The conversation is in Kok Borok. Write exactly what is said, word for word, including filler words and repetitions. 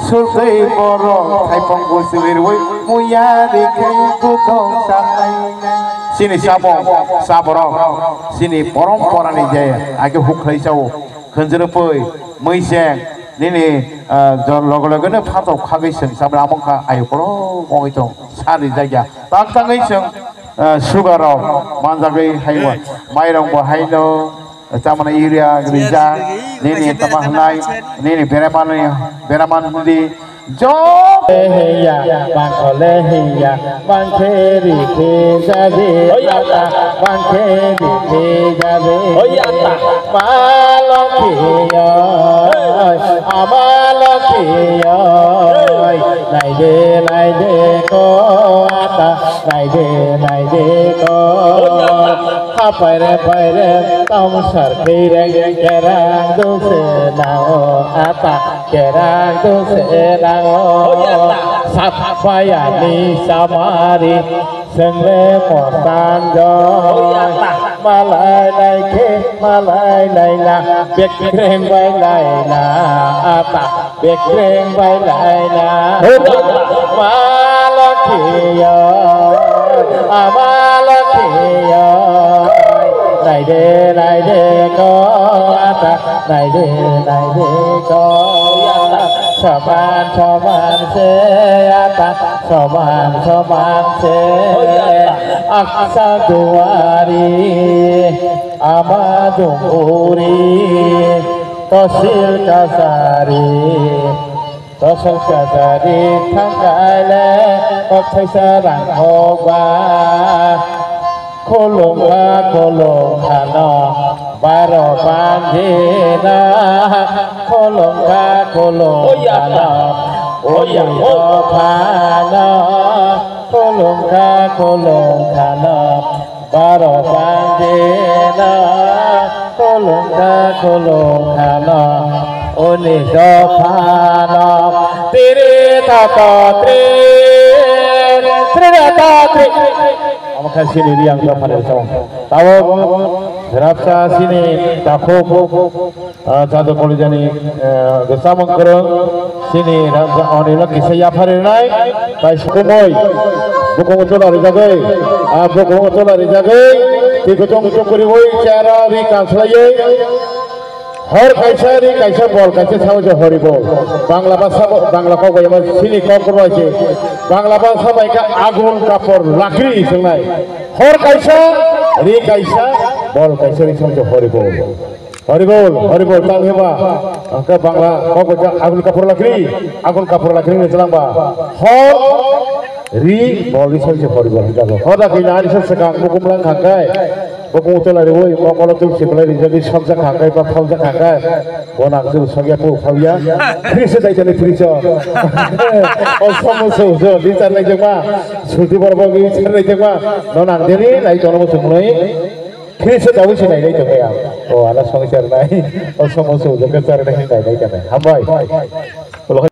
Sultwi borok thaipong busi wirwi muya ri khai kutong sanai. Chini sabo, saborok, chini poromporani je age hukhlai chao. Khunjuru pui, muiseng, nini, ah, jor loge loge no phatok khagwi chwng sabra among kha ayo borok ongoi tong sari jagya. Tak tangwi chwng, ah, sugar rok manjagwi haiwa. Mairong bo haino, Tamani urea rijak, nini tama hwnai, nini beramani, beraman hwndi, jok. Lehiya, bangkho lehiya, bangkhe rikhe jabi, ata, bangkhe rikhe jabi, ata. Ma lokhi oi, ama lokhi oi, naide, naide ko, ata, naide, naide ko. Hapaire paire tong sar khaireng kerang dose nango ata kerang dose nango. Sapayani samari sengle mortan joi malai lai khe malai lai na bekreng bai lai na ata. Bekreng bai laina. Hei. Ma lokhi yo, ama lokhi yo. Naide, naide ko, ata. Naide, naide ko, ata. Soman, soman se, ata. Soman, soman se. Aksa duari, ama dunguri. Tosil kasari, tosil kasari thangkaile, kok thaisa rang hokba. Khulumkha khulumkhano, baro bandina. Khulumkha khulumkhano, oya, oya, oya, ophano. Khulumkha khulumkhano, Baro bandina khulumkha khulumkhano uni dophano tiri tato tri, tiri tato tri. Omo khe chini riyang dophani song. Tabok rabsa chini takhuk. Ah, Chador College ni, eh, Gosam Wngkorong, chini raja oni no kisa yapharinai, tai sukumui, bukung tola rijagwi, ah, bukung tola rijagwi, twi kutung kutung kuriui, chara ri kanslaiui, hor kaisa ri kaisa bol kaisa sao je hori bol, Bangla basa bo, Bangla kok bai ma chini kok bai je, Bangla basa bai ka agun kapor lakri swngnai, hor kaisa, ri kaisa, bol kaisa ri sao je hori bol. Horibol, horibol, tang hima. Angka Bangla, kok baca agun kapur lakri, agun kapur lakri ni jalang ba. Hor, ri, bol, ri, soi se horibol, hingka bo. Hoda kina, ani sab sekang, bukum lang khangkai. Bukum utola ri, woi, mokolo tul siplai ri, jadi sokja khangkai, ba phalja khangkai. Bonang sul sokya pu, phalya. Kri se dai jani kri so. O somo so, so, di tar lai jema. Sulti borbo di tar lai jema. Nonang deni, lai tono mo sumlai. Kri se dawi se nai nai tongya. O ala song char nai. O song o song joke char nai nai nai tongya. Hambai.